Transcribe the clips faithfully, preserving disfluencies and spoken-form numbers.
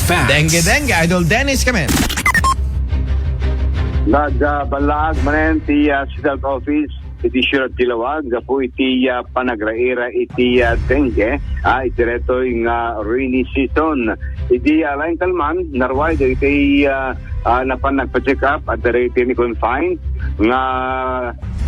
Facts. Dengue, dengue, Idol Dennis kami. Nagballaag manen ti, ah, City Health Office iti Siyudad ti Laoag gapu iti, ah, panagraira iti, ah, dengue, ah, iti daytoy nga rainy season. Iti, ah, laeng kalman, naruay dagiti, ah, ah, napan nagpa-check up, adda dagiti ni-confine nga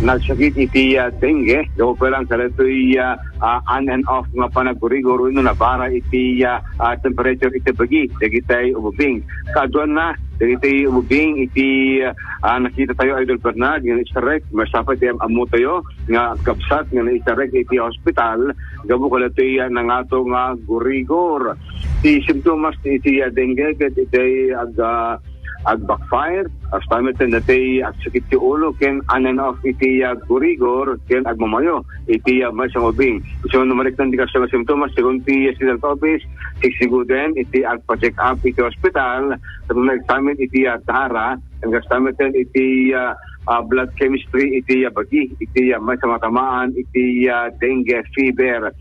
nagsakit iti, ah, dengue. Gapu lang kadaytoy, ah, ah, on and off nga panaggurigor wenno nabara iti, ah, ah, temperature iti bagi dagiti ububing. Kaaduanna dagiti ububing iti, ah, nakitatayo, Idol Bernard, nga naisarek, masapay ti am-ammotayo nga agkabsat nga naisarek iti hospital gapu kadaytoy, ah, nangato nga gurigor. Ti simptomas ti iti, ah, dengue ket iti ag-, ah, ag-backfire, kasta met ti agsakit ti ulo ken on and off iti, ah, gurigor ken agmamayo iti, ah, maysa nga ubing. Isu no malikdan ti kasta nga simptomas, segun ti City Health Office, sigsiguden iti agpa-check up iti hospital, tapno ma-examine iti, ah, dara, ken kasta met iti, ah, ah, blood chemistry iti, ah, bagi, iti, ah, maysa matamaan iti, ah, dengue fever.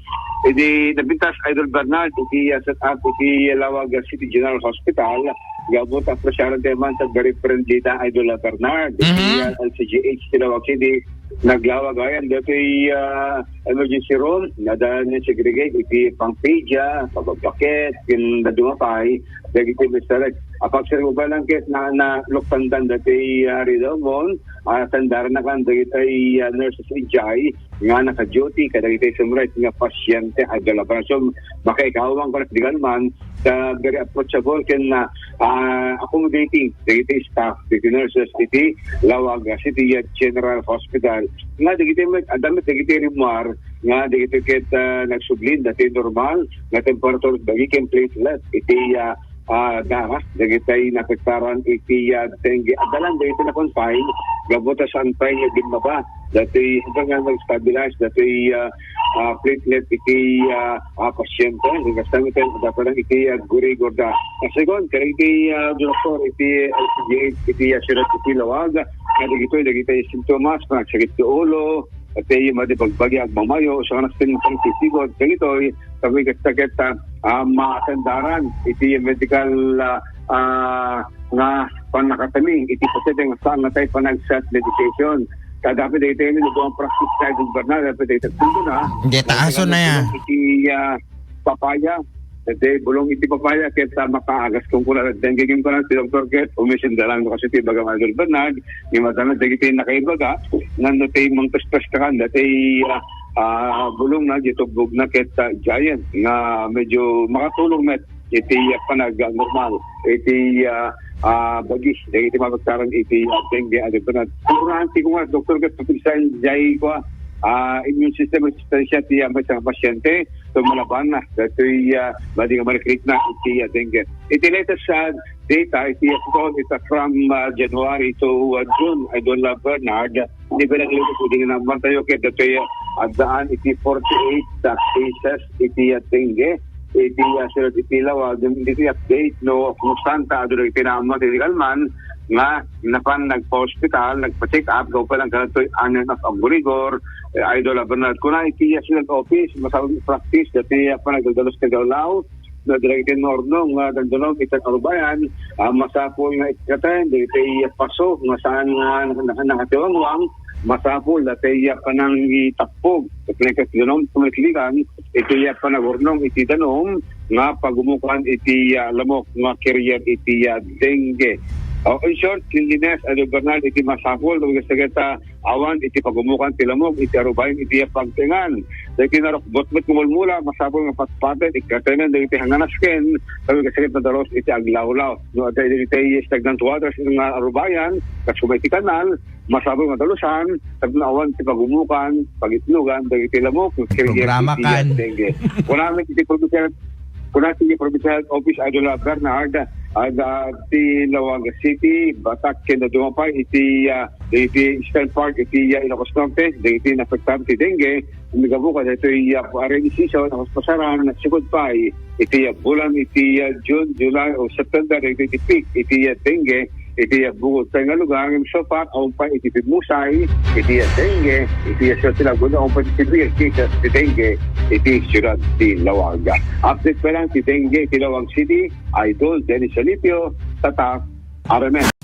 Idi napintas, Idol Bernard, iti, ah, set up iti Laoag City General Hospital, gapu ta apresiaran tayo man sa very friendly ta, Idol, ah, Bernard. Iti, Mhm. ah, L C G H ti Laoag City, naglawag ayan daytoy, ah, emergency room, adda ni segregate iti pang-pedia, pababakit, ken dadduma pay, dagiti mister. Apagserbi lang ket na, na luktandan dati, ah, Rizal Mon, ah, sandaran na kan dagiti, ah, nurses ijay nga naka-duty kadagiti sumrek nga pasyente, Idol, ah, Bernard. So, makaikawang ko na di man, ta very approachable ken, ah, ah, accommodating dagiti staff, dagiti nurses iti Laoag City General Hospital. Nga dagiti met, adda met dagiti rimuar nga dagiti ket, ah, nagsublin dati normal nga temperature bagi ken platelet iti, ah, ah, dara dagiti naapektaran iti, ah, dengue. Adda lang dagiti na-confine gapu ta saan pay nga bimmaba dati hanggang nga nag-stabilize dati, ah, ah, platelet iti, ah, ah, pasyente. Ken kasta met, adda pa lang iti, ah, gurigor da. Ah, segun, kadagiti, ah, doktor iti L C G H iti, ah, siyudad iti Laoag, nga dagitoy dagiti simptomas, panagsakit ti ulo, dati madi bagbagi, agmamayo, saan nga nagsisigsigud, dagitoy, tapno kasta ket, ah, ah, masandaran iti medical, ah, ah, nga pannakatami iti pasyente nga saan nga tay panag-self medication. Kadapi daytoy ni duang practice tayo, Bernard, dapat daytoy na. Hindi, taason na yan. Iti, ah, papaya. Kasi bulong iti papaya, kaya sa makaagas kung kuna, dengue yung kuna, si Doktor Ket, umisin da lang kasi ti baga, Idol Bernard, yung madami, dagiti nakaibaga, nga no tay mangpespes ka kan, dati, ah, ah, bulong na, gitubog na, ket, ah, giant, nga medyo makatulong met, iti, ah, panag-, ah, normal, iti, ah, ah, bagi, dagiti mapagtaran, iti, ah, dengue, Idol Bernard. Kung kuna, ti kuma, Doktor Ket, papigsaan, jay kwa, ah, immune system resistensya, ti, ah, maysa nga pasyente, so, malaban na, datoy, ah, madi nga marikrik na, iti, ah, dengue. Iti latest, ah, data, iti, ah, ita from, ah, January to, ah, June, Idol, ah, Bernard, iti pinaglalatest, iti nga naammo tayo, ket datoy, ah, addaan, iti forty-eight, ah, cases, iti, ah, dengue, iti, ah, siyudad iti Laoag, iti update, no, kung saan ta, adu, iti naammo, iti kalman, nga, napan, nagpa-hospital, nagpa-check up, gapu lang, kadatoy, on and off, aggurigor, eh, Idol, ah, Bernard, kuna, iti, ah, City Health Office, masapul practice, dati, ah, panagdaldalos ken gawlaw, no, dagiti naurnong nga dandanon iti arubayan, ah, masapul nga ikkaten dagiti paso nga saan nga naka-, naka-, nakatiwangwang, masapul dati, ah, panangitappog, ket danum, kumitlikan, iti, ah, panagurnong iti danum nga pagumukan iti, ah, lamok nga carrier iti, ah, dengue. O, in short, cleanliness, Idol Bernard, iti masapul, no, dagiti awan iti pagumukan ti lamok iti arubayan iti pagtengan. Dagiti narukbot met nga mulmula, masapul nga patpaten, ikkatenen dagiti hanganasken, tapno kasakit nga dalus iti aglawlaw. No, adda dagiti stagnant waters nga arubayan, kas kuma iti kanal, masapul nga dalusan, tapno awan ti pagumukan, pagitnugan, dagiti lamok, carrier Programa iti kan. dengue. Kunana iti provincial Kuna ti Provincial Health Office, Idol Bernard, ah, da-, ti Laoag City, Batac, ken dadduma pay iti, ah, iti Eastern part, iti, ah, Ilocos Norte, dagiti naapektaran ti dengue, umigabu kadaytoy, ah, rainy season, tapno pasaran, nagsukod pay, iti, ah, bulan, iti, ah, June, July, o September, dagiti peak, iti, ah, dengue, iti bukod sa nga lugar, ngem so far, awan pay iti pimmusay, iti dengue, iti siyudad ti Laguna, awan pay iti severe cases ti dengue, iti siyudad ti Laoag. Update pa lang ti dengue, iti Laoag City, Idol Dennis Alipio, Tatak, R M N.